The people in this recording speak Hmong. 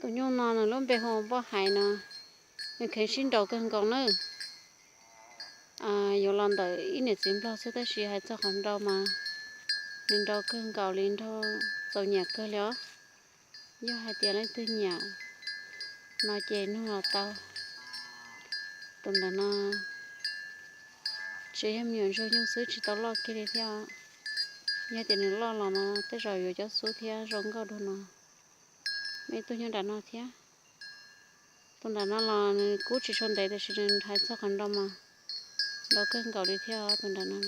Tus nyuj no nws lub npe hu ua npoj hais no, nws kheev sib nraus kawg nkaus nawb. Yuav los ntawm ib niam txiv nplog xwb tab sis hais txog qhov nraus mas nws nraus kawg nkaus li, nraug txaus nyiam kawg li os. Yog hais tias leej twg nyiam no ces nug los tau. Tus ntawm no tsis yog me nyuam ntsuag nyuj xwb, tsis tau loj kiag li thiab. Yog tias nws loj los no tej zaum yuav cov xub thiab zoo nkauj dua no. Muaj ib tug nyob nram no thiab. Tus nram no los nws kub tsis tshua ntev tab sis nws hais txog qhov nraus mas nraus kawg nkaus li thiab tus nram no.